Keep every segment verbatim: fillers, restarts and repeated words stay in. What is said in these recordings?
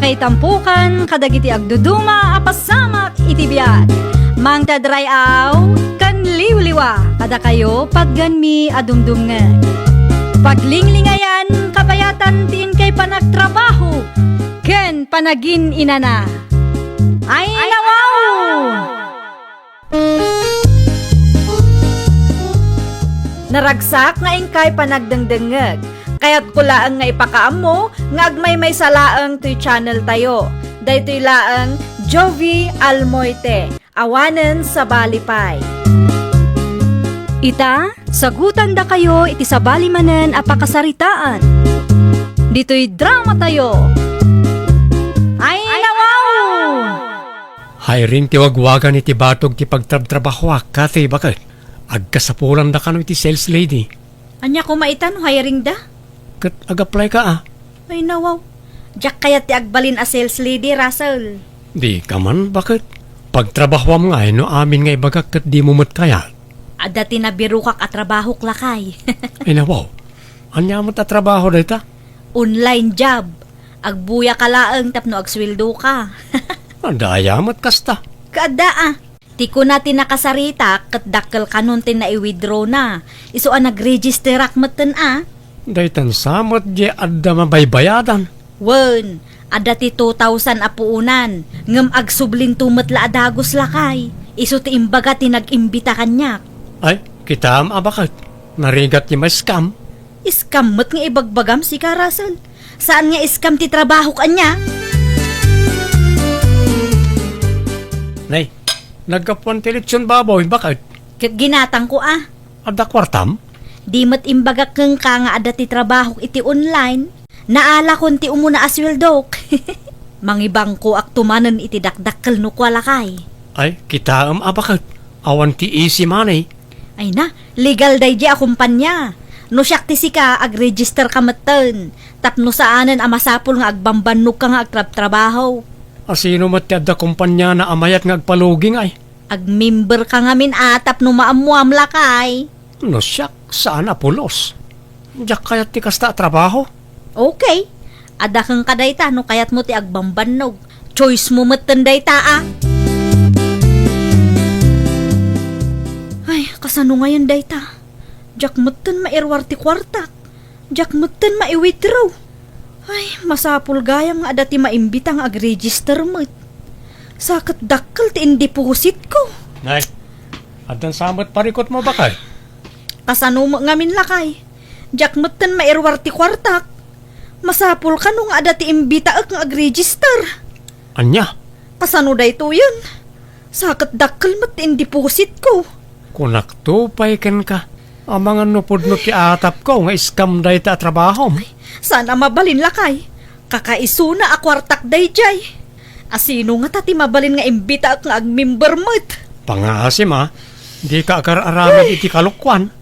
Ay tampukan kadagiti agduduma a pasamak iti biag. Mangted ray-aw ken liwliwa kadakayo patgenmi a dumdumngeg. Paglinglingayan, kabayatan ti inkay panagtrabaho ken panagin-inana. Ay, nawaw! Naragsak nga inkay panagdengdengngeg. Kayatko laeng nga ipakaammo nga agmaymaysa laeng toy channel tayo. Daytoy laeng Jovie Almoite, awanen sabali pay. Ita, sagutandakayo iti sabali manen a pakasaritaan. Ditoy drama tayo. Ay, nawaw! Hiring ti wagwagan iti batog ti pagtrabtrabahoak, Kathy, baket. Agkasapulan da kano iti sales lady. Ania koma ita no hiring da? Ket ag-apply ka, a? Ay, nawaw. Diak kayat ti agbalin a sales lady, Russell. Di ka man, baket. Pagtrabahoam ngay no amin nga ibagak ket dimo met kayat. Adda ti nabirokak a trabahok, lakay. Ay, nawaw. Ania met a trabaho dayta? Online job. Agbuya ka laeng tapno agsueldo ka. Adda aya met kasta? Kaadda, a. Ti kuna ti nakasaritak ket dakkel kanon ti nai-withdraw na. Isu a nag-registerak metten, a. Daytan sa met di adda mabaybayadan. Wen, adda ti two thousand a puonan, ngem agsublinto met la a dagus, lakay. Isu ti imbaga ti nag-imbita kaniak. Ay, kitaem a baket. Narigat ti ma-scam. Scam met nga ibagbagam, sika, Russell. Saan nga scam ti trabahok, ania? Nay, naggapuan ti litson baboy, baket. Ket ginatangko, a. Adda kuartam? Di met imbagak kenka nga adda ti trabahok iti online. Naalakon ti umuna a sueldok. Mangibangkoakto manen iti dakdakkel no kua, lakay. Ay, kitaem a baket. Awan ti easy money. Ay na, legal daydi a kumpania. No siak ti sika, agregister ka metten. Tapno saanen a masapul nga agbambannog ka nga agtrabtrabaho. A, sino met ti adda kumpaniana a mayat nga agpalugi ngay? Agmember ka ngamin a tapno maammoam, lakay. No siak, saan a pulos. Diak kayat ti kasta a trabaho. Okay. Adda kenka dayta no kayatmo ti agbambannog. Choice mo metten dayta, a. Ay, kasano ngayen dayta? Diak metten mairuar ti kuartak. Diak metten mai-withdraw. Ay, masapul gayam nga adda ti maimbita nga agregister met. Sa ket dakkel ti indepositko. Nay, addan sa met parikutmo, baket? Kasano met ngamin, lakay? Diak metten mairuar ti kuartak. Masapul kano nga adda ti imbitaek nga agregister. Ania? Kasano daytoyen? Sa ket dakkel met ti indepositko. Kunakto pay kenka, amangan no pudno ti atapko nga scam dayta a trabahom. Saan a mabalin, lakay. Kakaisuna a kuartak daydiay. A, sino ngata ti mabalin nga imbitaek nga agmember met? Pangaasim, a. Dika agar-aramid iti kalokuan.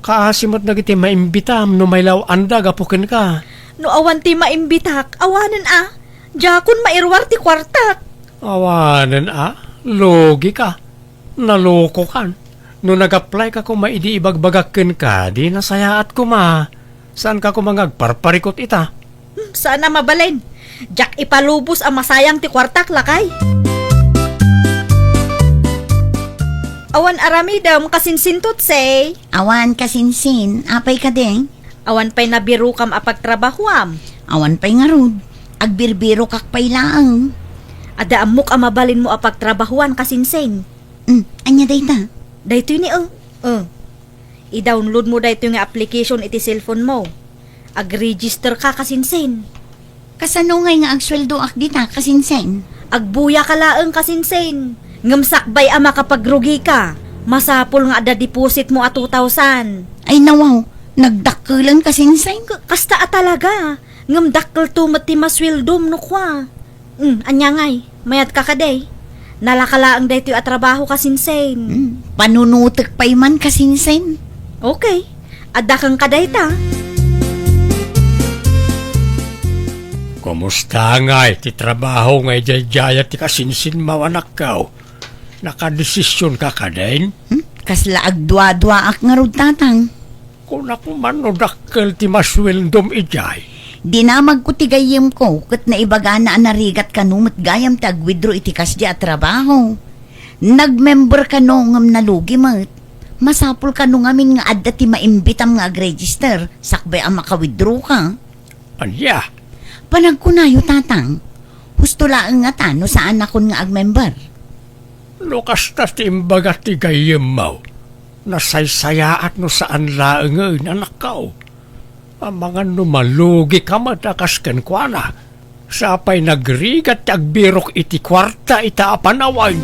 Kaasi met dagiti maimbitam no mailaw-anda gapu kenka. No awan ti maimbitak, awanen a. Diakon mairuar ti kuartak. Awanen a, lugika. Nalokokan. No nag-apply ka koma idi ibagbagak kenka, di nasayaat koma. Saanka koma nga agparparikut ita? Hmm, saan a mabalin. Diak ipalubos a masayang ti kuartak, lakay. Awan aramidem, kasinsin, Tutsay? Awan, kasinsin. Apay kadi? Awan pay nabirokam a pagtrabahoam? Awan pay ngarud. Agbirbirokak pay laeng. Adda ammok a mabalinmo a pagtrabahoan, kasinsin. Hmm, ania dayta? Daytoy ni, eh. Eh. I-download mo daytoy nga application iti cellphone mo. Agregister ka, kasinsin. Kasano ngay nga agsueldoak dita, kasinsin? Agbuya ka laeng, kasinsin. Ngem sakbay a makapagrugi ka, masapul nga adda deposit mo a two thousand. Ay, nawaw, nagdakkelen, kasinsin. K-, kasta a talaga. Ngem dakkelto met ti masueldom no kua. Hmm, ania ngay? Mayat ka kadi? Nalaka laeng daytoy a trabaho, kasinsin. Hmm, panunutek pay man, kasinsin. Okay. Adda kenka dayta. Kumusta ngay ti trabaho nga idiay-diayat ti kasinsin, anak ko? Nakadesisionka kadin? Hmm? Kasla agdua-duaak ngarud, tatang. Kunak man no dakkel ti masueldom idiay. Dinamagko ti gayyemko ket naibagana a narigat kano met gayam ti ag-withdraw iti kasdi a trabaho. Nag-member kano ngem nalugi met. Masapul kano ngamin nga adda ti maimbitam nga ag-register sakbay a maka-withdraw ka. Ania? Panagkunayo, Tatang. Husto laeng ngata no saanakon nga ag-member. No kasta ti imbaga ti gayyemmo, nasaysayaat no saan laengen, anakko. Amangan no malugika met a kas kenkuana. Sapay nagrigat ti agbirok iti kuarta ita a panawen.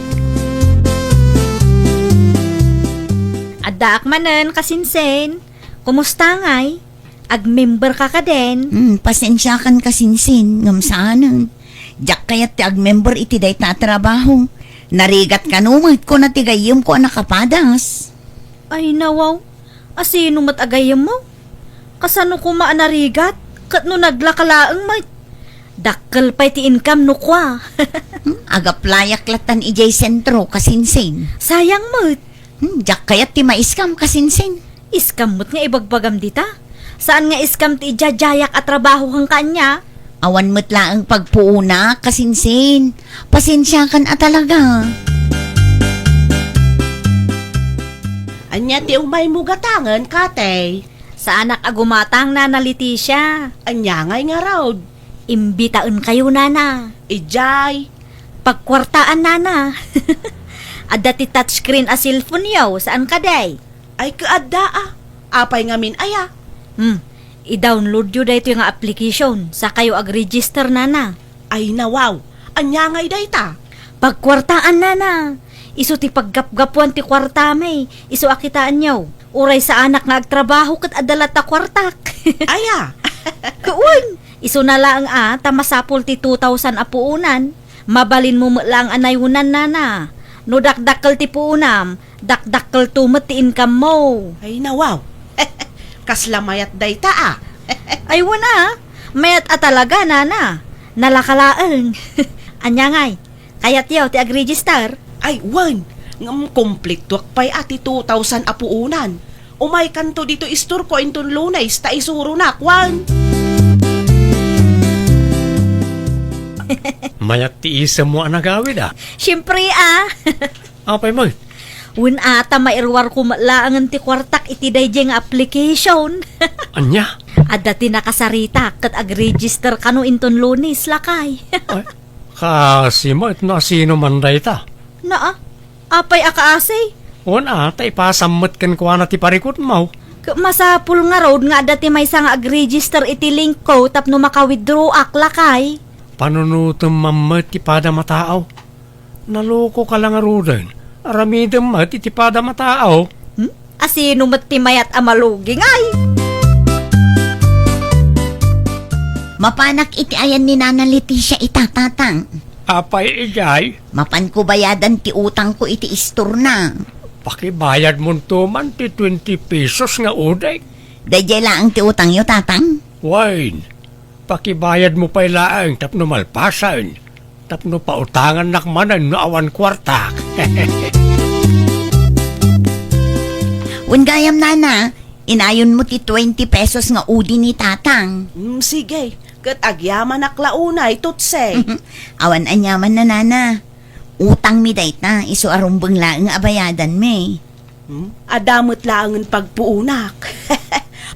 Addaak manen, kasinsin. Kumusta ngay? Ag-member ka kaden? Hmm, pasensiakan, kasinsin, ngem saanen. Diak kayat ti ag-member iti dayta a trabaho. Narigat kano met, kuna ti gayyemko a nakapadas. Ay, nawaw. Asino met a gayyemmo? Kasano koma a narigat? Ket no naglaka laeng met, dakkel pay ti income no kua. Hmm, ag-applyak lattan idiay sentro, kasinsin. Sayang met. Hmm, diak kayat ti ma-scam, kasinsin. Scam met nga ibagbagam dita? Saan nga scam ti idiadiayak a trabaho kenka ania? Awan met laeng pagpuonak, kasinsin. Pasensiakan a talaga. Ania ti umaymo gatangen, Katey? Saanak a gumatang, Nana Leticia. Ania ngay ngarud? Imbitaenkayo, Nana. Idiay? Pagkuartaan, Nana. Adda ti touchscreen a cellphone-yo, saan kadi? Ay, ket adda a. Apay ngamin aya? Hmm. I-download-yo daytoy nga application, sakayo ag-register, Nana. Ay, nawaw. Ania ngay dayta? Pagkuartaan, Nana. Isu ti paggapgapuan ti kuartami. Isu a kitaenyo. Uray saanak nga agtrabaho ket adda latta kuartak. Aya? Ket wen, isuna laeng a ta masapul ti two thousand a puonan. Mabalinmo met laeng a nayonan, Nana. No dakdakkel ti puonam, dakdakkelto met ti income-mo. Ay, nawaw. Kasla mayat dayta a. Ay, wen a. Mayat a talaga, Nana. Nalaka laeng. Ania ngay? Kayatyo ti ag-register? Ay, wen. Ngem kumpletoak pay a ti two thousand a puonan. Umaykanto ditoy istorko inton Lunes ta isuronak, wen. Mayat ti isemmo a nagawid, a? Siempre, a. Apay met? Wen a ta mairuarko met laengen ti kuartak iti daydiay nga application. Ania? Adda ti nakasaritak ket ag-register kano inton Lunes, lakay. Ay, kasi met no asino man dayta. Naa, apay a kaasi? Wen a, ta ipasam met kenkuana ti parikutmo. Ket masapul ngarud nga adda ti maysa nga ag-register iti linkko tapno maka-withdraw-ak, lakay. Panunotem man met ti padam a tao. Nalokoka la ngaruden. Aramidem met iti padam a tao. Hmm? Asino met ti mayat a malugi ngay? Mapanak iti ayan ni Nana Leticia ita, Tatang. Apay idiay? Mapanko bayadan ti utangko iti istorna. Pakibayadmonto man ti twenty pesos nga udik. Daydiay laeng ti utangyo, Tatang? Wen, pakibayadmo pay laeng tapno malpasen, tapno pautangannak manen no awan kuartak. Wen gayam, Nana, inayonmo ti twenty pesos nga udi ni Tatang. Mm, sige. Ket agyamanak la unay, Tutse. Awan aniaman a, Nana. Utangmi dayta, isu a rumbeng laeng a bayadanmi. Hmm? Adda met laengen pagpuonak.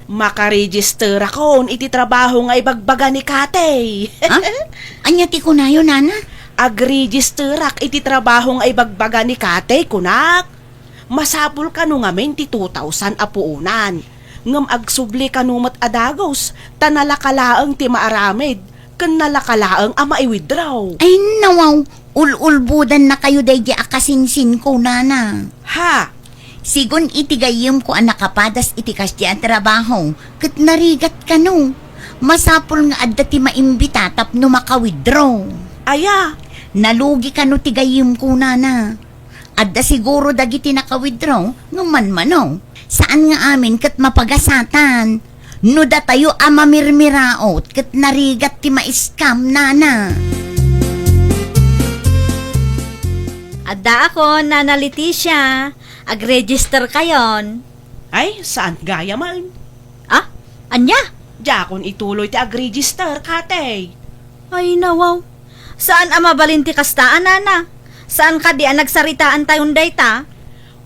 Makaregisterakon iti trabaho nga ibagbaga ni Katey. Ha? Ania ti kunayo, Nana? Agregisterak iti trabaho nga ibagbaga ni Katey, kunak. Masapul kano ngamin ti two thousand a puonan. Ngem agsubli kano met a dagus, ta nalaka laeng ti maaramid, ken nalaka laeng a mai-withdraw. Ay, nawaw, ul-ulbodannakayo daydi a kasinsinko, Nana. Ha? Sigun iti gayyemko a nakapadas iti kasdi a trabaho, ket narigat kano. Masapul nga adda ti maimbita tapno maka-withdraw. Aya? Nalugi kano ti gayyemko, Nana. Adda siguro dagiti naka-withdraw nga manmano. Saan nga amin ket mapagasatan. No datayo a mamirmiraot ket narigat ti ma-scam, Nana. Addaakon, Nana Leticia. Ag-register kayon. Ay, saan gayam? Ah? Ania? Diakon ituloy ti agregister, Katey. Ay, nawaw. Saan a mabalin ti kasta a, nana? Saan kadi a nagsaritaan tayon dayta?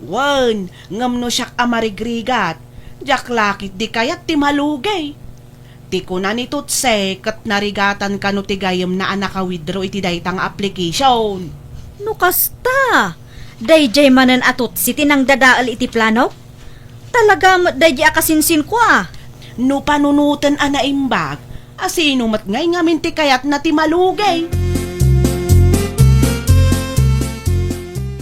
Wen, ngem no siak a marigrigat, diak la ketdi kayat ti malugey. Ti kuna ni Tutse ket narigatan kano ti gayyemna a naka-withdraw iti dayta nga application. No kasta, daydiay manen a Tutse ti nangdadael iti planok? Talaga met daydiay a kasinsinko a. No panunoten a naimbag, a sino met ngay ngamin ti kayatna ti malugey?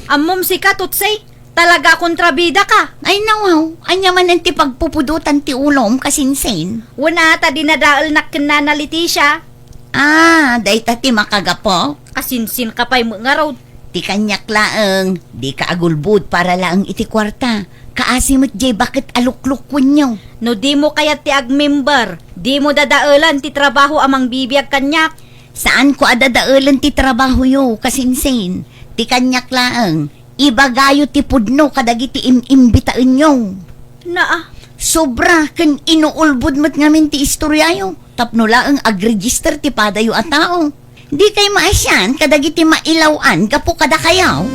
Ammom sika, Tutse, talaga a kontrabida ka. Ay, nawaw, ania manen ti pagpupudotan ti ulom, kasinsin? Wen a, ta dinadaelnak ken Nana Leticia. Ah, dayta ti makagapu? Kasinsin ka pay met ngarud. Ti kaniak laeng, dika agulbod para laeng iti kuarta. Kaasi met diay baket a luklukwenyo. No dimo kayat ti agmember, dimo dadaelan ti trabaho a mangbibiag kaniak. Saanko a dadaelan ti trabahoyo, kasinsin. Ti kaniak laeng, ibagayo ti pudno kadagiti im-imbitaenyo. Naa. Sobra ken inuulbod met ngamin ti istoriayo tapno laeng agregister ti padayo a tao. Dikay maasian kadagiti mailaw-an gapu kadakayo.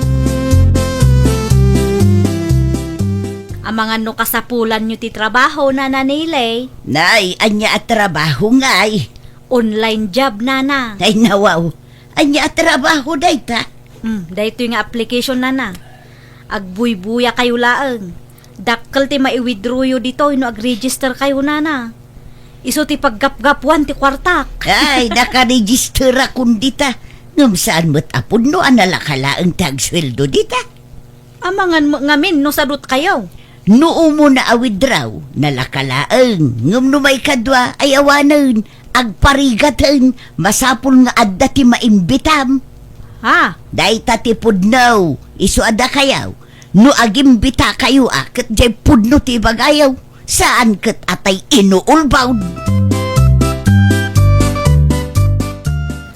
Amangan no kasapulanyo ti trabaho, Nana Nilay. Nay, ania a trabaho ngay? Online job, Nana. Ay, nawaw. Ania a trabaho dayta? Hmm, daytoy nga application, Nana. Agbuybuya kayo laeng. Dakkel ti mai-withdrawyo ditoy no agregister kayo, Nana. Isu ti paggapgapuan ti kuartak. Ay, nakaregister akon dita. Ngem saan met a pudno a nalaka laeng ti agsueldo dita. Amangan met ngamin no sadut kayo. No umuna a withdraw, nalaka laeng. Ngem no maikadua, ay awanen, agparigaten, masapul nga adda ti maimbitam. Ha? Dayta ti pudno, isu a dakayo. No agimbita kayo a ket diay pudno ti ibagayo, saan ket a tay inuulbod.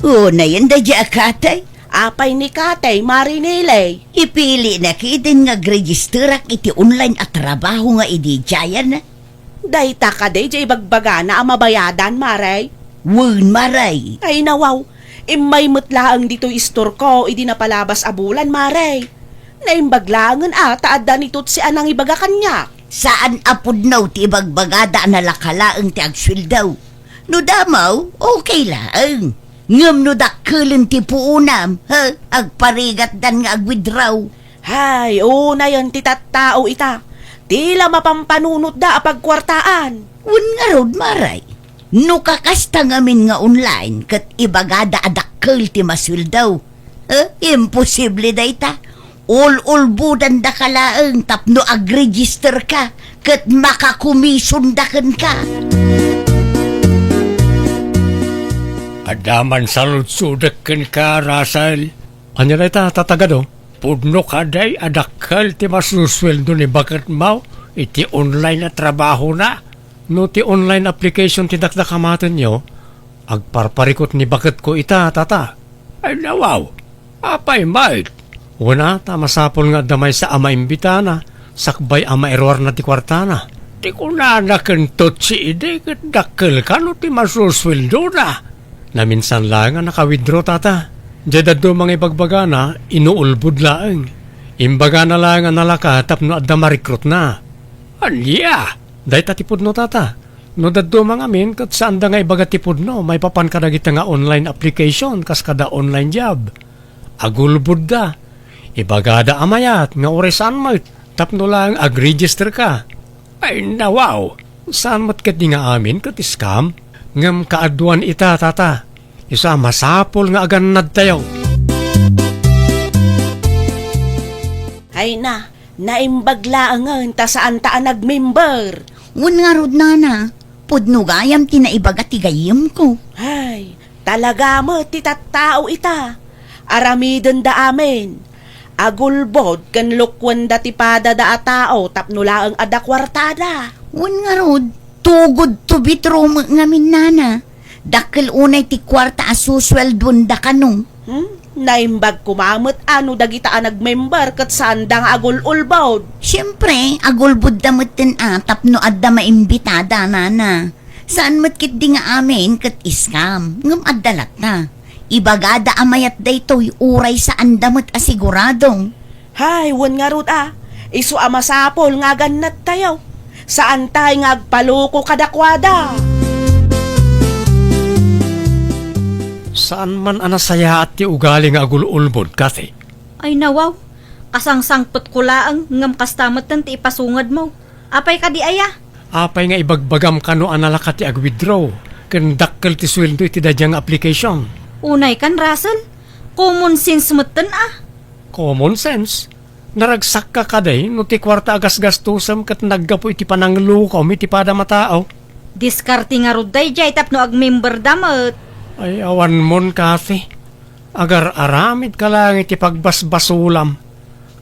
O, nayen da diay a Katey. Apay ni Katey, Mari Nilay? Ipili na ketdin nga agregisterak iti online a trabaho nga idi diayen. Dayta kadi diay ibagbagana a mabayadan, Mari? Wen, Mari. Ay, nawaw. Immay met laeng ditoy istorko idi napalabas a bulan, Mari. Naimbag laengen a ta adda ni Tutsi a nangibaga kaniak. Saan a pudno ti ibagbagada a nalaka laeng ti agsueldo. No damo, okay laeng. Ngem no dakkelen ti puonam, ha, agparigatdan nga agwithdraw. Hay, unayen ti tattao ita. Ti la mapampanunotda a pagkuartaan. Wen ngarud, Mari. No kakasta ngamin nga online ket ibagada a dakkel ti masueldo, eh, imposible dayta. Ul-ulbodandaka laeng tapno agregister ka ket makakomisyon da kenka. Adda man saludsodek kenka, Russell. Ania dayta, Tata Gado? Pudno kadi a dakkel ti masusueldo ni baketmo iti online a trabahona? No ti online application ti dakdakamatenyo, agparparikut ni baketko ita, Tata. Ay, nawaw. Apay met? Wen a, ta masapul nga adda maysa a maimbitana, sakbay a mairuarna ti kuartana. Ti kunana ken Tutsi idi ket dakkel kano ti masusueldona. Naminsan laeng a naka-withdraw, Tata. Diay dadduma nga ibagbagana, inuulbod laeng. Imbagana laeng a nalaka tapno adda ma-recruitna. Ania? Dayta ti pudno, Tata. No dadduma ngamin ket saanda nga ibaga ti pudno maipapan kadagita nga online application kas kada online job. Agulbodda. Ibagada a mayat nga uray saan met tapno laeng agregister ka. Ay, nawaw. Saan met ketdi nga amin ket scam? Ngem kaaduan ita, Tata. Isu a masapul nga agannadtayo. Ay na, naimbag laengen ta saanta a nagmember. Wen ngarud, Nana, pudno gayam ti naibaga ti gayyemko. Ay, talaga met ti tattao ita. Aramidenda amin. Agulbod ken lukuenda ti padada a tao tapno laeng adda kuartada. Wen ngarud, too good to be true met ngamin, Nana. Dakkel unay ti kuarta a susueldoenda kano. Hmm? Naimbag koma met a no dagita a nagmember ket saanda nga agul-ulbod. Siempre, agulbodda metten a tapno adda maimbitada, Nana. Saan met ketdi nga amin ket scam, ngem adda latta. Ibagada a mayat daytoy uray saanda met a sigurado. Hay, wen ngarud a, isu a masapul nga agannattayo. Saantay nga agpaloko kadakuada. Saan man a nasayaat ti ugali nga agul-ulbod, Kathy. Ay, nawaw. Kasangsangpetko laeng, ngem kasta metten ti ipasungedmo. Apay kadi aya? Apay nga ibagbagam kano a nalaka ti ag-withdraw ken dakkel ti sueldo iti daydiay nga application? Unay kan, Russell. Common sense metten a. Common sense? Naragsakka kadi no ti kuarta a gasgastosem ket naggapu iti pananglukom iti padam a tao? Diskarte ngarud daydiay tapno agmemberda met. Ay, awanmon, Kathy. Agar-aramidka laeng iti pagbasbasolam.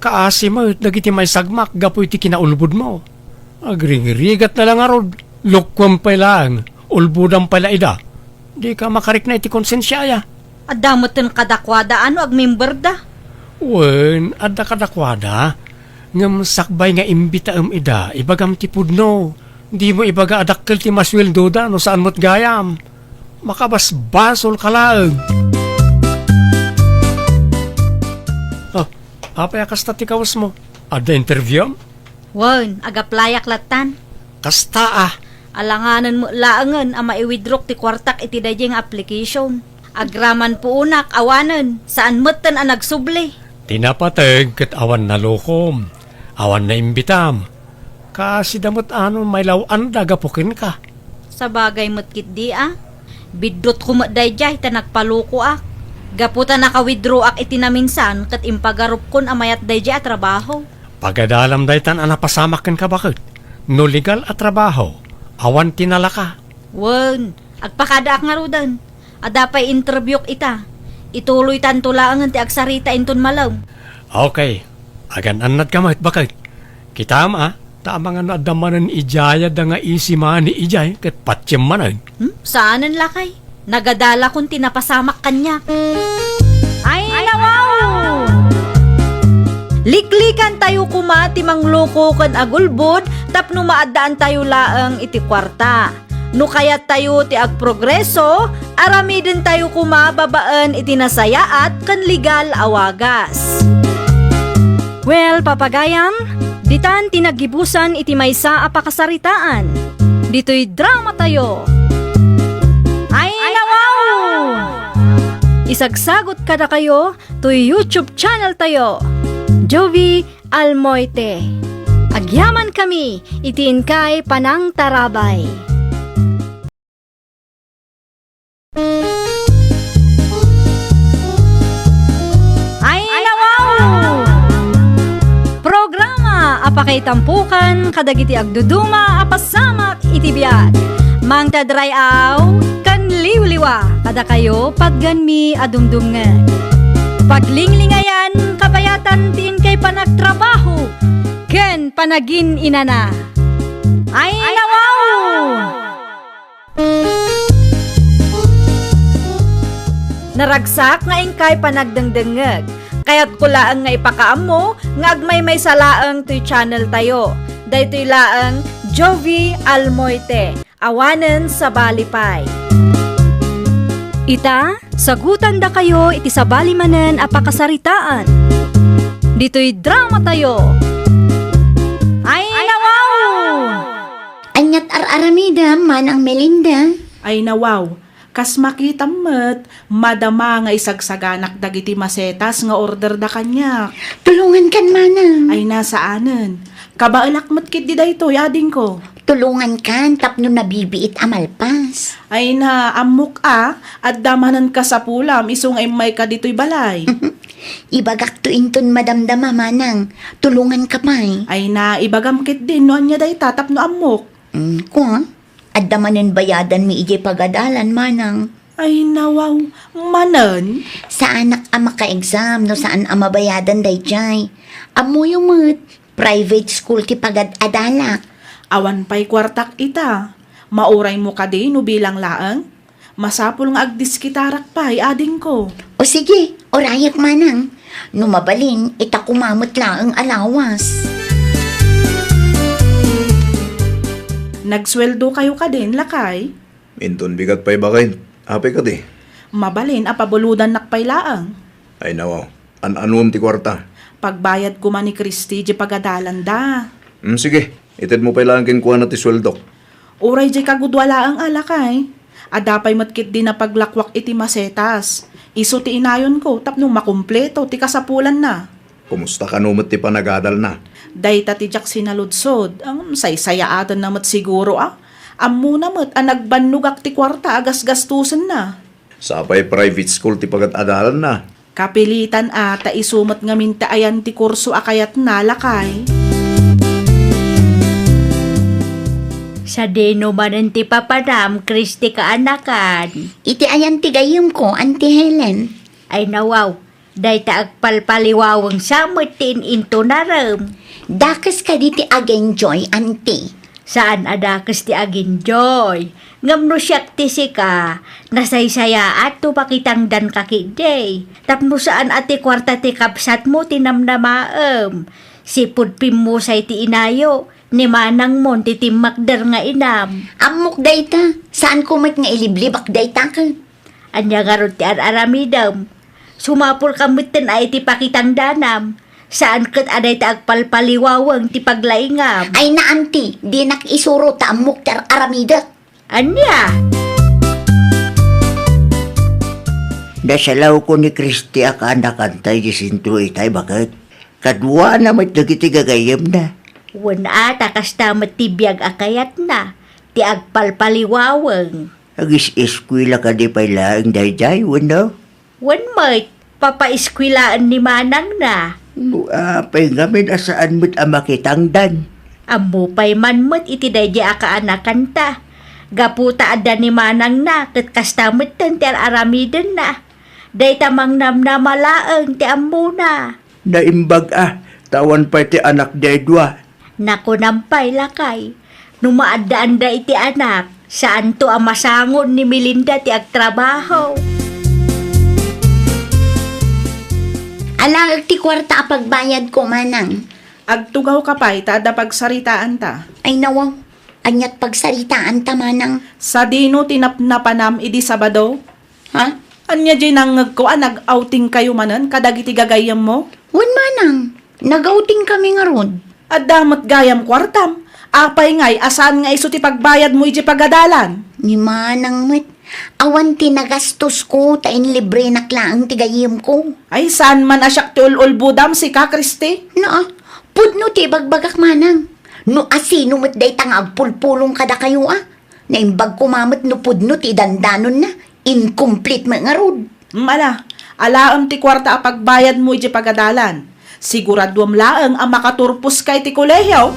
Kaasi met dagiti maisagmak gapu iti kinaulbodmo. Agringrigatna la ngarud, lokuem pay laeng, ulbodam pay la ida. Dika makarikna iti konsensia aya. Adda metten kadakuada a no agmemberda. Wen, adda kadakuada. Ngem sakbay nga imbitaem ida, ibagam ti pudno. Dimo ibaga a dakkel ti masueldoda no saan met gayam. Makabasbasolka laeng. Oh, apay a kasta ti kawesmo? Adda interviewem? Wen, agaplayak lattan. Kasta a. Alanganen met laengen a maiwithdrawk ti kuartak iti daydiay nga application. Agraman puonak, awanen, saan metten a nagsubli. Ti napateg ket awan nalukom, awan naimbitam. Kaasida met a no mailaw-anda gapu kenka. Sabagay met ketdi a. Biddutko met daydiay ta nagpalokoak. Gapu ta naka-withdrawak iti naminsan ket impagarupkon a mayat daydiay a trabaho. Pagadalam daytan a napasamak kenka baket. No legal a trabaho, awan ti nalaka. Wen, agpakadaak ngaruden. Adda pay interviewk ita. Ituloytanto laengen ti agsarita inton malem. Okay. Agan-annadka met, baket. Kitam a, ta amangan no adda manen idiay a da nga easy money idiay, ket patiem manen. Hmm? Saanen, lakay. Nagadalakon ti napasamak kaniak. Ay, nawaw! Liklikantayo koma ti mangloko ken agulbod tapno maaddaantayo laeng iti kuarta. No kayattayo ti agprogreso, aramidentayo koma babaen iti nasayaat ken legal a wagas. Well, papagayam, ditan ti naggibusan iti maysa a pakasaritaan. Ditoy dramatayo. Ay, nawaw! Isagsagot kadakayo toy YouTube channel tayo, Jovie Almoite. Agyamankami iti inkay panangtarabay. Ay, nawaw! Programa a pakaitampukan kadagiti agduduma a pasamak iti biag. Mangted ray-aw ken liwliwa kadakayo, patganmi a dumdumngeg. Paglinglingayan, kabayatan ti inkay panagtrabaho ken panagin-inana. Ay, nawaw! Naragsak nga inkay panagdengdengngeg. Kayatko laeng nga ipakaammo nga agmaymaysa laeng toy channel tayo. Daytoy laeng Jovie Almoite, awanen sabali pay. Ita, sagutandakayo iti sabali manen a pakasaritaan. Ditoy dramatayo. Ay, nawaw! Aniat ar-aramidem, Manang Melinda? Ay, nawaw. Kas makitam met, madama nga isagsaganak dagiti masetas nga orderda kaniak. Tulongankan, Manang. Ay, saanen. Kabaelak met ketdi daytoy, adingko. Tulongankan tapno nabibiit a malpas. Ay na, ammok a, adda manen kasapulam isu nga immayka ditoy balay. Ibagakto inton madamdama, Manang. Tulonganka pay. Ay na, ibagam ketdin no ania dayta tapno ammok. Mm, kua? Adda manen bayadanmi idiay pagadalan, Manang. Ay, nawaw. Manen? Saanak a maka-exam no saan a mabayadan daydiay. Ammoyo met, private school ti pagad-adalak. Awan pay kuartak ita. Mauraymo kadi no bilang laeng? Masapul nga agdiskitarak pay, adingko. O sige, urayak, Manang. No mabalin, ita koma met laeng a lawas. Nagsueldo kayo kadin, lakay? Inton bigat pay baket. Apay kadi? Mabalin a pabulodannak pay laeng. Ay nawaw, an-anuem ti kuarta? Pagbayad koma ni Christy di pagadalanda. Hmm, sige, itedmo pay laeng kenkuana ti sueldok. Uray di kagudua laeng a, lakay. Adda pay met ketdi napaglakuak iti masetas. Isu ti inayonko tapno makumpleto ti kasapulanna. Kumusta kano met ti panagadalna? Dayta ti diak sinaludsod, ngem saysayaatenna met siguro a. Ammona met a nagbannogak ti kuarta a gasgastosenna. Sapay private school ti pagad-adalanna. Kapilitan a, ta isu met ngamin ti ayan ti kurso a kayatna, lakay. Sadino manen ti papanam, Christy kaanakan? Iti ayan ti gayyemko, Auntie Helen. Ay nawaw, dayta agpalpaliwaweng sa met ti in-intunarem. Dakes kadi ti agenjoy, Auntie? Saan a dakes ti agenjoy. Ngem no siak ti sika, nasaysayaat no makitangdanka ketdi. Tapno saan a ti kuarta ti kabsatmo ti namnamaem. Sipud pimmusay ti inayo, ni manangmon ti timmakder nga inam. Ammok dayta, saanko met nga iliblibak dayta ket. Ania ngarud ti ar-aramidem? Sumapulka metten a iti pakitangdanam. Saan ket a dayta agpalpaliwaweng ti paglaingam. Ay na, Auntie, dinak isuro ta ammok ti ar-aramidek. Ania? Nasalawko ni Christy a kaanakanta iti sentro itay, baket. Kaduana met dagiti gagayyemna. Wen a, ta kasta met ti biag a kayatna, ti agpalpaliwaweng. Agis-eskuela kadi pay laeng daydiay, wenno? Wen met, papaeskuelaen ni manangna. No apay ngamin a saan met a makitangdan? Ammo pay man met iti daydiay a kaanakanta. Gapu ta adda ni manangna ket kasta metten ti ar-aramidenna. Dayta mangnamnama laeng ti ammona. Naimbag a, ta awan pay ti anak daydi a. Nakunam pay, lakay, no maaddaanda iti anak, saanto a masangon ni Melinda ti agtrabaho. Alaek ti kuarta a pagbayadko, manang. Agtugawka pay ta adda pagsaritaanta. Ay nawaw, aniat pagsaritaanta, manang? Sadino ti napnapanam idi Sabado? Ha? Ania diay nangngegko a nag-outing kayo manen kadagiti gagayyemmo? Wen manang, nag-outing kami ngarud. Adda met gayam kuartam. Apay ngay a saan nga isu ti pagbayadmo idiay pagadalan? Ni manang met, awan ti nagastosko ta inlibrenak laeng ti gayyemko. Ay, saan man a siak ti ul-ulbodam, sika, Christy? Naa, pudno ti ibagbagak, manang. No asino met dayta nga agpulpulong kadakayo a? Naimbag koma met no pudno ti dandanonna, incomplete met ngarud. Mm, ala, alaem ti kuarta a pagbayadmo idiay pagadalan. Siguraduem laeng a makaturposka iti kolehio.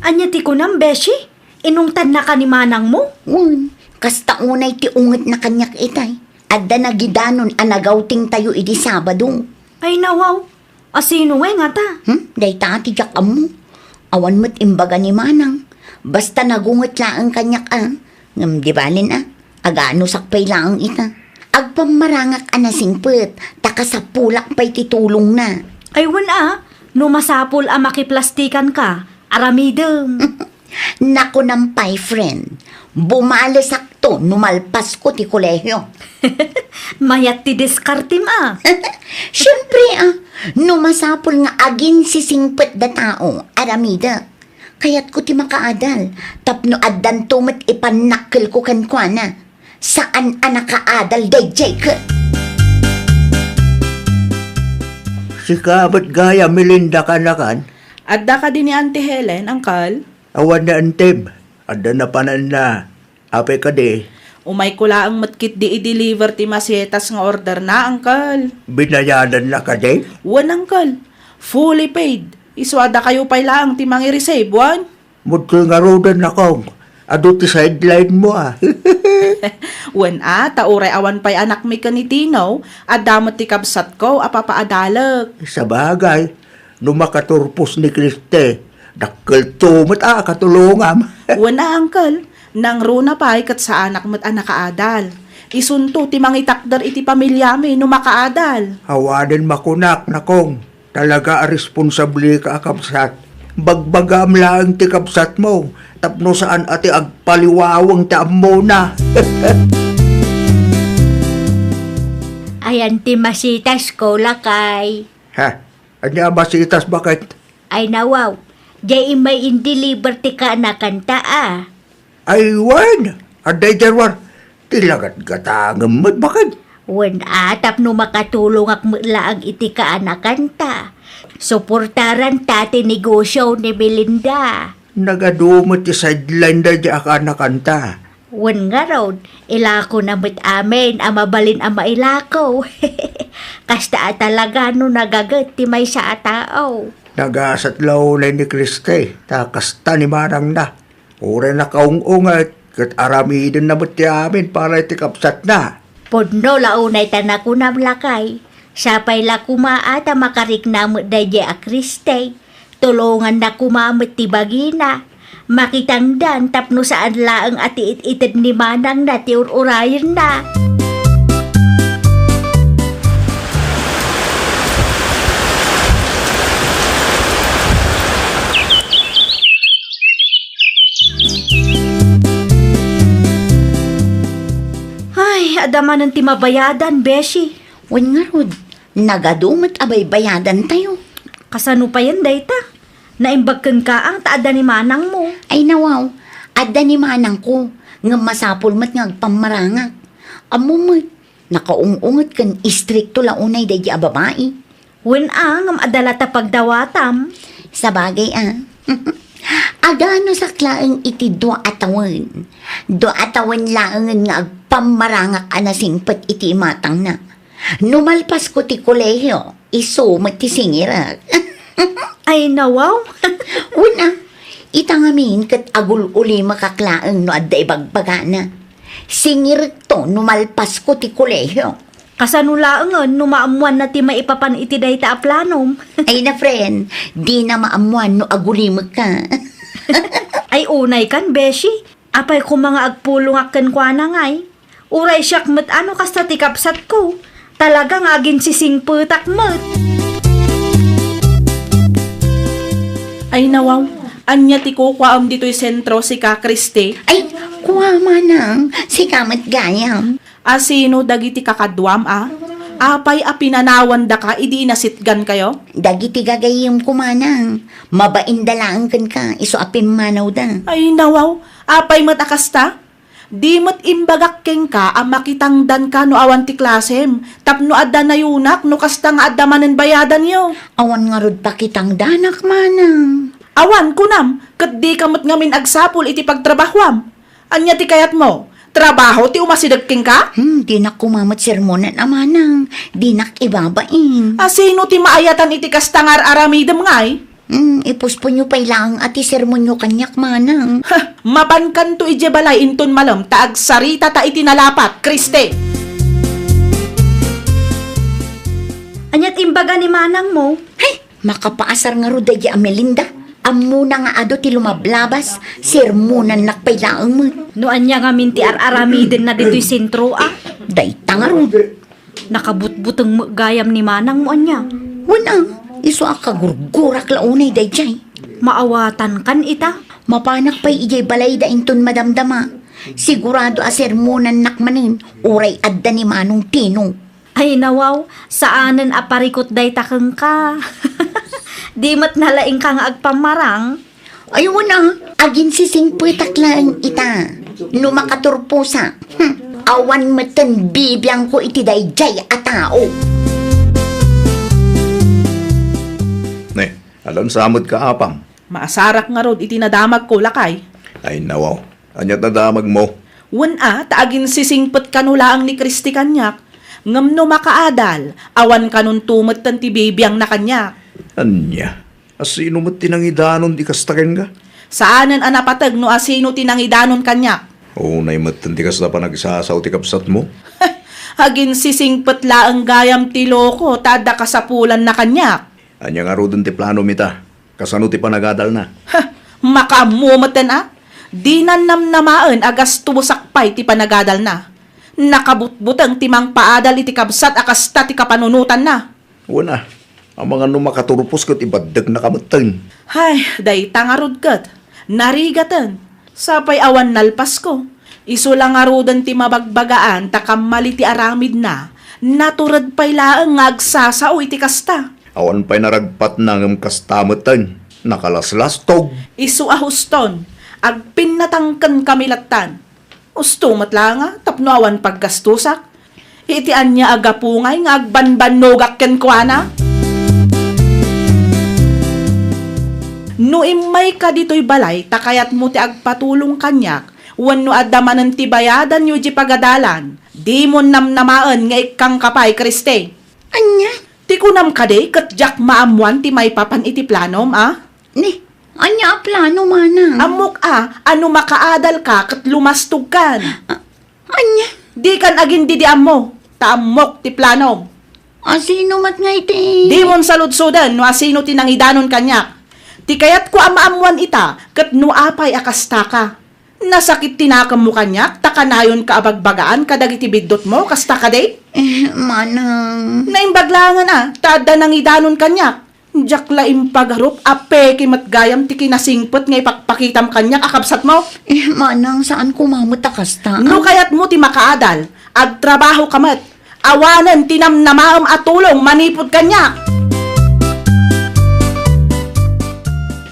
Ania ti kunam, Beshi? Inungtannaka ni manangmo? Wen, kasta unay ti ungetna kaniak itay. Adda nagidanon a nag-outing tayo idi Sabado. Ay, nawaw. Asino ngay ngata? Hmm? Dayta ti diak ammo. Awan met imbaga ni manang. Basta nagunget laeng kaniak a. Ngem di balin a, aganusak pay laeng ita. Agpammarangak a nasingpet, ta kasapulak pay ti tulongna. Ay wen a, no masapul a makiplastikanka, aramidem. Nakunam pay, friend. Bumalesakto no malpasko ti kolehio. Mayat ti diskartem a. Siempre a, no masapul nga aginsisingpet da tao, aramidek. Kayatko ti makaadal, tapno addanto met ipannakkelko kenkuana. Saan a nakaadal daydiay ket. Sika met gayam, Melinda, kaanakan? Adda kadi ni Auntie Helen, Uncle? Awan na, Antem. Adda napananna. Apay kadi? Umayko laeng met ketdi i-deliver ti masetas nga orderna, Uncle. Binayadanna kadi? Wen, Uncle. Fully paid. Isu a dakayo pay laeng ti mangi-receive, wen? Mudtoy ngaruden, Nakong. Adu ti sideline mo, a. Wen a, ta uray awan pay anakmi ken ni Tino, adda met ti kabsatko a papaadalek. Sabagay, no makaturpos ni Christy, dakkelto met a katulongam. Wen a, Uncle, nangruna pay ket saanak met a nakaadal. Isunto ti mangitakder iti pamiliami no makaadal. Awanen makunak, Nakong. Talaga a responsableka a kabsat. Bagbagaam laeng ti kabsatmo, tapno saan a ti agpaliwaweng ti ammona. Ayan ti masitasko, lakay. Ha? Ania a masitas, baket? Ay, nawaw. Diay immay in-deliver ti kaanakanta, a. Ay, wen, adda idiay ruar. Ti lagatgatangem met, baket. Wen a, tapno makatulongak met laeng iti kaanakanta. Suportaranta ti negosio ni Melinda. Nagadu met ti sideline daydi a kaanakanta. Wen ngarud, ilakona met amin a mabalin a mailako. Kasta a talaga no nagaget ti maysa a tao. Nagasat la unay ni Kriste, ta kasta ni manangna. Uray nakaung-unget, ket aramidenna met ti amin para iti kabsatna. Pudno la unay ta nakunam, lakay. Sapay la koma a ta makarikna met daydiay a Kriste. Tulonganna koma met ti bagina. Makitangdan tapno saan laeng a ti it-ited ni manangna ti ur-urayenna. Ay, adda manen ti mabayadan, beshi. Wen ngarud, nagadu met a baybayadantayo. Kasano payen dayta? Naimbag kenka, ang, ta adda ni manangmo. Ay, nawaw, adda ni manangko, ngem masapul met nga agpammarangak. Ammo met, nakaung-unget ken istrikto la unay daydi a babai. Wen a, ngem adda la ta pagdawatam. Sabagay a. Aganusak laeng iti dua a tawen. Dua a tawen laengen nga agpammarangak a nasingpet iti imatangna. No malpasko ti kolehio, isu met ti singirek. Ay, nawaw. Wen a, ita ngamin ket agul-ulimekak laeng no adda ibagbagana. Singirekto no malpasko ti kolehio. Kasano laengen no maammoanna ti maipapan iti dayta a planom? Ay na, friend, dina maammoan no agulimekka. Ay, unay kan, beshi. Apay koma nga agpulongak kenkuana ngay? Uray siak met a no kasta ti kabsatko. Talaga nga aginsisingpetak met. Ay, nawaw, ania ti kukuaem ditoy sentro, sika, Kristi? Ay, kua, manang, sika met gayam. A sino dagiti kakaduam a? Apay a pinanawandaka idi inasitgankayo? Dagiti gagayyemko, manang. Mabainda laeng kenka, isu a pimmanawda. Ay, nawaw, apay met a kasta? Di met imbagak kenka a makitangdanka no awan ti klasem, tapno adda nayunak no kasta nga adda manen bayadanyo. Awan ngarud pakitangdanak, manang. Awan, kunam, ket dika met ngamin agsapul iti pagtrabahuam. Ania ti kayatmo? Trabaho ti umasideg kenka? Hmm, dinak koma met sermonan a, manang. Dinak ibabain. A sino ti maayatan iti kasta nga ar-aramidem ngay? Hmm, ipusponyo pay laeng a ti sermonyo kaniak, manang. Ha, mapankanto idiay balay inton malem ta agsaritata iti nalapat, Kristi! Ania ti imbaga ni manangmo? Hay, makapaasar ngarud daydi a Melinda. Ammona nga adu ti lumablabas, sermonannak pay laeng met. No ania ngamin ti ar-aramidenna ditoy sentro a? Dayta ngarud. Nakabutbuteng met gayam ni manangmo, ania? Wen a, isu a kagurgurak la unay daydiay. Maawatankan ita? Mapanak pay idiay balayda inton madamdama. Sigurado a sermonannak manen, uray adda ni Manong Tino. Ay, nawaw, saanen a parikut dayta kenka. Di met nalaingka nga agpammarang? Ay, wen a, aginsisingpetak laeng ita. No makaturposak, hmm, awan metten bibiangko iti daydiay a tao. Ne, alansa met ka, apam? Maasarak ngarud iti nadamagko, lakay. Ay, nawaw. Ania ti nadamagmo? Wen a, ta aginsisingpet kano laeng ni Kristi kaniak, ngem no makaadal, awan kanonto metten ti bibiangna kaniak. Ania? A sino met ti nangidanon ti kasta kenka? Saanen a napateg no a sino ti nangidanon kaniak. Unay metten ti kasta panagsasao ti kabsatmo? Aginsisingpet laeng gayam ti loko ta adda kasapulanna kaniak. Ania ngaruden ti planom ita? Kasano ti panagadalna? Ha! Makaammo metten a? Dinan namnamaen a gastosak pay ti panagadalna. Nakabutbuteng ti mangpaadal iti kabsat a kasta ti kapanunotanna. Wen a, Amangan no makaturpos ket ibaddeknaka metten. Hay, dayta ngarud ket narigaten. Sapay awan nalpasko. Isu la ngaruden ti mabagbagaan ta kammali ti aramidna. Natured pay laeng nga agsasao iti kasta. Awan pay naragpatna ngem kasta metten. Nakalaslastog. Isu a huston, agpinnatangken kami lattan. Usto met la nga tapno awan paggastusak. Iti ania a gapu ngay nga agbanbannogak kenkuana? No immayka ditoy balay ta kayatmo ti agpatulong kaniak, wenno adda manen ti bayadanyo iti pagadalan, dimon namnamaen nga ikkangka pay, Kriste. Ania? Ti kunam kadi ket diak maammoan ti maipapan iti planom, a? Ni, ania a plano, manang? Ammok a, a no makaadalka ket lumastogkan. A-, ania? Dikan agin-didiammo, ta ammok ti planom. A, sino met nga iti? Dimon saludsoden no asino ti nangidanon kaniak. Ti kayatko a maammoan ita, ket no apay a kastaka. Nasakit ti nakemmo kaniak ta kanayonka a bagbagaan kadagiti biddutmo, kasta kadi? Eh, manang. Naimbag laengen a, ta adda nangidanon kaniak. Diak la impagarup a peke met gayam ti kinasingpet nga ipakpakitam kaniak a kabsatmo. Eh, manang, saan koma met a kasta. No kayatmo ti makaadal, agtrabahoka met. Awanen ti namnamaem a tulong manipud kaniak.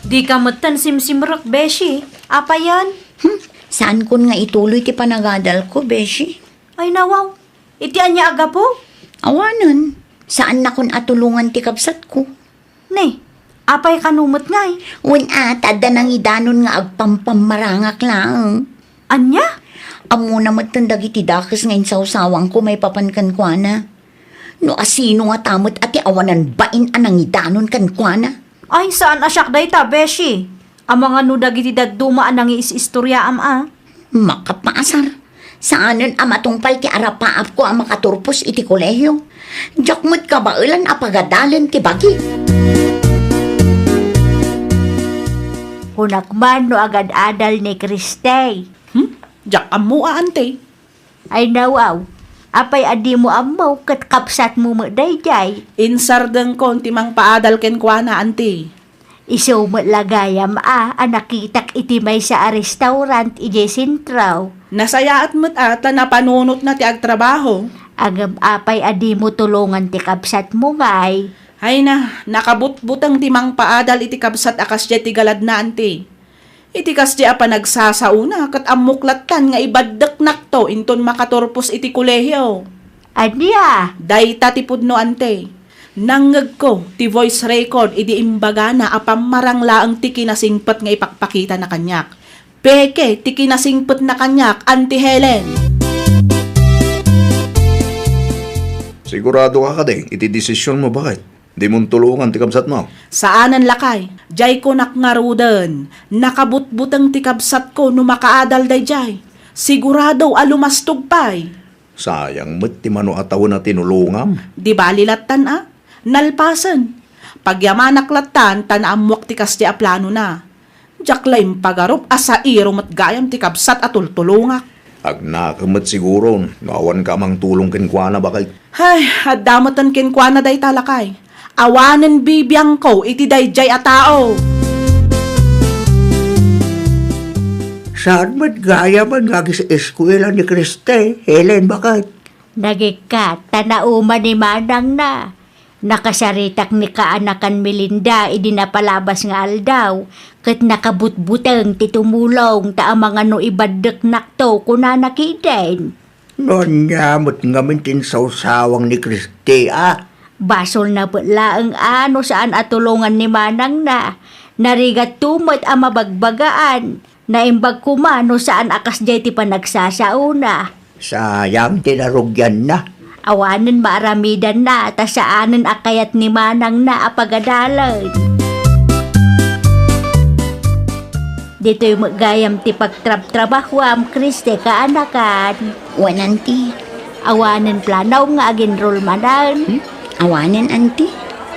Dika metten simsimrek, beshi. Apayen? Hmm, saankon nga ituloy ti panagadalko, beshi. Ay, nawaw. Iti ania a gapu? Awanen, saannakon a tulongan ti kabsatko. Ne, apay kano met ngay? Wen a, ta adda nangidanon nga agpampammarangak laeng. Ania? Ammona metten dagiti dakes nga insawsawangko maipapan kenkuana. No asino ngata met a ti awanan bain a nangidanon kenkuana? Ay, saan a siak dayta, beshi. Amangan no dagiti dadduma a nangiis-istoriaam a. Makapaasar. Saanen a matungpal ti arapaapko a makaturpos iti kolehio. Diak met kabaelan a pagadalen ti bagi. Kunak man no agad-adal ni Kriste. Hmm? Diak ammo a, ante. Ay, nawaw. Apay a dimo ammo ket kabsatmo met daydiay? Insardengkon ti mangpaadal kenkuana, anti. Isu met la gayam a, a nakitak iti maysa a restaurant idiay sentro. Nasayaat met a ta napanunotna ti agtrabaho. Ngem apay a dimo tulongan ti kabsatmo ngay? Hayna, nakabutbuteng ti mangpaadal iti kabsat a kasdiay ti galadna, anti. Iti kasdi a panagsasaona, ket ammok lattan nga ibaddeknakto inton makaturpos iti kolehio. Ania? Dayta ti pudno, ante. Nangngegko ti voice record idi imbagana a pammarang laeng ti kinasingpet nga ipakpakitana kaniak. Peke ti kinasingpetna kaniak, Anti Helen. Sigurado ka kadi iti desisionmo, baket? Dimon tulongan ti kabsatmo? Saanen, lakay. Diay kunak ngaruden, nakabutbuteng ti kabsatko no makaadal daydiay. Sigurado a lumastog pay. Sayang met ti mano a tawen a tinulongam. Di bali lattan a. Nalpasen. Pagyamanak lattan ta naammoak ti kasdi a planona. Diak la impagarup a sairo met gayam ti kabsat a tultulongak. Agnakem met siguro no awanka a mangtulong kenkuana, baket. Hay, adda meten kenkuana dayta, lakay. Awanen bibiangko iti daydiay a tao. Saan met gayam nga agis-eskuela ni Kriste, Helen, baket? Nagikkat, ta nauma ni manangna. Nakasaritak ni kaanakan Melinda idi napalabas nga aldaw, ket nakabutbuteng ti tumulong ta amangan no ibaddeknakto, kunana ketdin. No ania met ngamin ti insawsawang ni Kriste a? Basolna met laeng a no saan a tulongan ni manangna. Narigatto met a mabagbagaan. Naimbag koma no saan a kasdiay ti panagsasaona. Sayang ti narugianna. Awanen maaramidanna ta saanen a kayat ni manangna a pagadalen. Ditoy met gayam ti pagtrabtrabahuam, Kriste, kaanakan. Wen, anti. Awanen planaw nga aginrol manen. Hmm? Awanen, anti.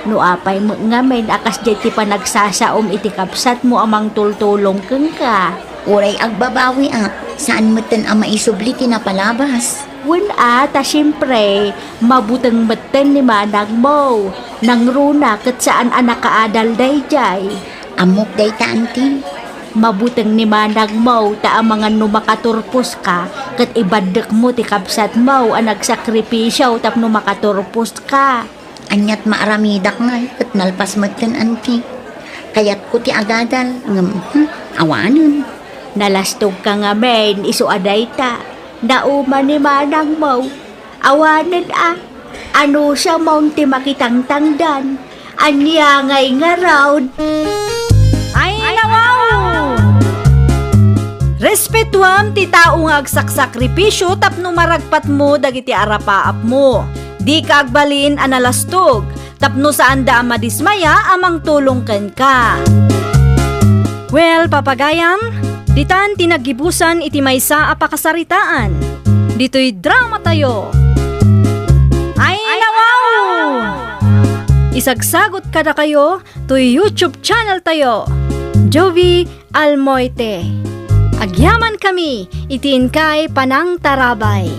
No apay met ngamin a kasdiay ti panagsasaom iti kabsatmo a mangtultulong kenka. Uray agbabawi a, saan metten a maisubli ti napalabas. Wen a, ta siempre, mabuteng metten ni manangmo. Nangruna ket saan a nakaadal daydiay. Ammok dayta, anti. Mabuteng ni manangmo ta amangan no makaturposka, ket ibaddekmo ti kabsatmo a nagsakripisio tapno makaturposka. Aniat maaramidak ngay ket nalpas metten, anti. Kayatko ti agadal, ngem, hmm, awanen. Nalastogka ngamin isu a dayta. Nauma ni manangmo. Awanen a, anusamon ti makitangtangdan. Ania ngay ngarud? Ay, nawaw! Respetuam ti tao nga agsaksakripisio tapno maragpatmo dagiti arapaapmo. Dika agbalin a nalastog tapno saanda a madismaya a mangtulong kenka. Well, papagayam, ditan ti naggibusan iti maysa a pakasaritaan. Ditoy drama tayo. Ay, nawaw! Isagsagot kadakayo toy YouTube channel tayo, Jovi Almoite. Agyaman kami iti inkay panangtarabay.